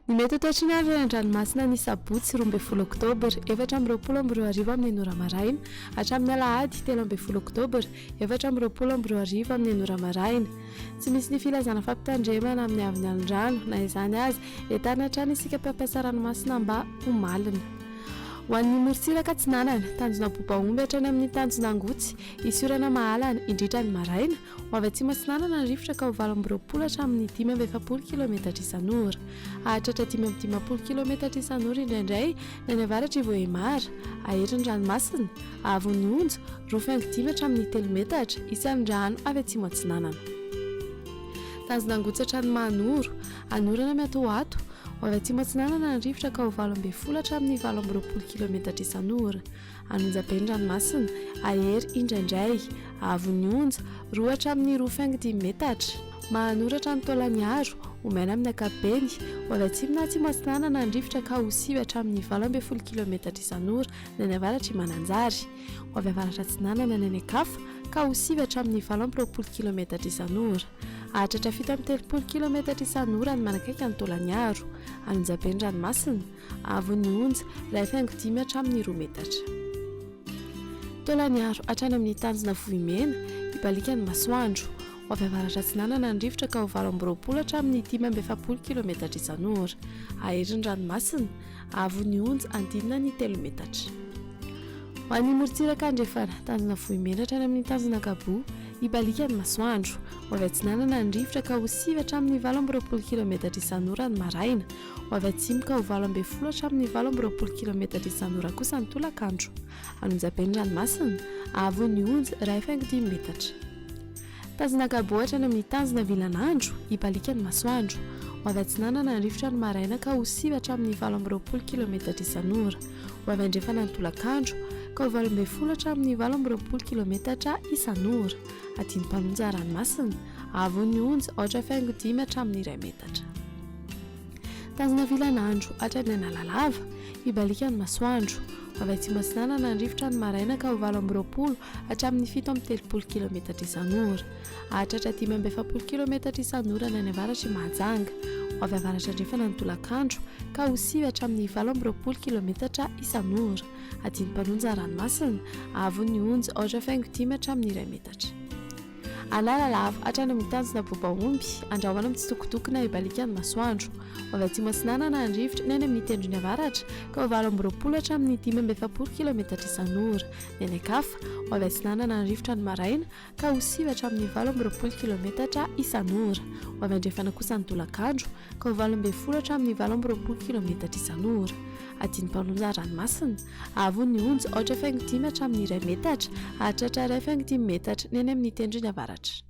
Ny mety ho toetry ny andro eny an-dranomasina ny sabotsy 12 oktobra 2024 amin'ny ora maraina hatramin'ny alahady 13 oktobra 2024 amin'ny ora maraina. Tsy misy ny filazana fampitandremana amin'ny haavon'ny alon-drano, na izany aza, entanina hatrany isika mpampiasa ranomasina mba ho malina. Ho an'ny morontsiraka atsinanana, tanjona Bobaomby hatrany amin'ny tanjona Angotsy, hisy orana mahalana, indrindra ny maraina, ho avy atsimo atsinanana ny rivotra ka ho 28 hatramin'ny 45 kilometatra isan'ora. Hahatratra 55 kilometatra isan'ora indraindray ny any avaratr'i Vohemar, hahery ny ranomasina, haavon'ny onja, roa faingo dimy hatramin'ny telo metatra, isan'ny rano avy atsimo atsinanana. Tanjona Angotsy hatrany Mahanoro, hanorana miatoato, ho avy atsimo atsinanana ny rivotra ka ho 18 hatramin'ny 28 kilometatra isan'ora. An'Onjabe ny ranomasina, hahery indraindray, haavon'ny onja, roa hatramin'ny roa faingo dimy metatra. Mahanoratra ny Taolagnaro, ho maina amin'ny ankapobeny, ho avy atsimo na atsimo atsinanana ny rivotra ka ho sivy hatramin'ny 18 kilometatra isan'ora ny any avaratr'i Mananjary. Ho avy avaratra atsinanana ny any an-kafa ka ho sivy hatramin'ny 28 kilometatra isan'ora. Hahatratra 37 kilometatra isan'ora ny manakaiky an'i Taolagnaro. An'Onjabe ny ranomasina, Haavon'ny onja, iray faingo dimy hatramin'ny roa metatra. Taolagnaro hatrany amin'ny tanjona Vohimena, hibaliaka ny masoandro. Ho avy avaratra atsinanana ny rivotra ka ho 28 hatramin'ny 45 kilometatra isan'ora. Hahery ny ranomasina, haavon'ny onja andinina ny telo metatra. Ho an'ny morontsiraka andrefana, tanjona Vohimena hatrany amin'ny tanjona Ankaboa, hibaliaka ny masoandro. Ho avy atsinanana ny rivotra ka ho sivy hatramin'ny 28 kilometatra isan'ora ny maraina. Ho avy atsimo ka ho 18 hatramin'ny 28 kilometatra isan'ora kosa ny tolakandro. An'Onjabe ny ranomasina, haavon'ny onja iray faingo dimy metatra. Tanjona Gabo hatrany amin'ny tanjona Vilanandro, hibaliaka ny masoandro. Ho avy atsinanana ny rivotra ny maraina ka ho sivy hatramin'ny 28 kilometatra isan'ora. Ho avy andrefana ny tolakandro ka ho 18 hatramin'ny 28 kilometatra isan'ora. Adino Mpanonja ranomasina, haavon'ny onja aotra faingo dimy hatramin'ny iray metatra. Tanjona vilanandro hatrany Analalava, hibaliaka ny masoandro. Ho avy atsimo atsinanana ny rivotra ny maraina ka ho 28 hatramin'ny 37 kilometatra isan'ora. Hahatratra 45 kilometatra isan'ora ny any avaratr'i Mahajanga. Ho avy avaratra andrefana ny tolakandro ka ho sivy hatramin'ny 28 kilometatra isan'ora. Adino Mpanonja ranomasina, haavon'ny onja aotra faingo dimy hatramin'ny iray metatra. Analalava, hatrany amin'ny tanjona Bobaomby, andrahona mitsitokotoko na hibaliaka ny masoandro. Ho avy atsimo atsinanana ny rivotra ny any amin'ny tendrony avaratra ka ho 28 hatramin'ny 45 kilometatra isan'ora. Ny any an-kafa, ho avy atsinanana ny rivotra ny maraina ka ho sivy hatramin'ny 28 kilometatra isan'ora. Ho avy andrefana kosa ny tolakandro ka ho 18 hatramin'ny 28 kilometatra isan'ora. Adino mpanonja ranomasina, haavon'ny onja aotra faingo dimy hatramin'ny iray metatra, hahatratra iray faingo dimy metatra ny any amin'ny tendrony avaratra.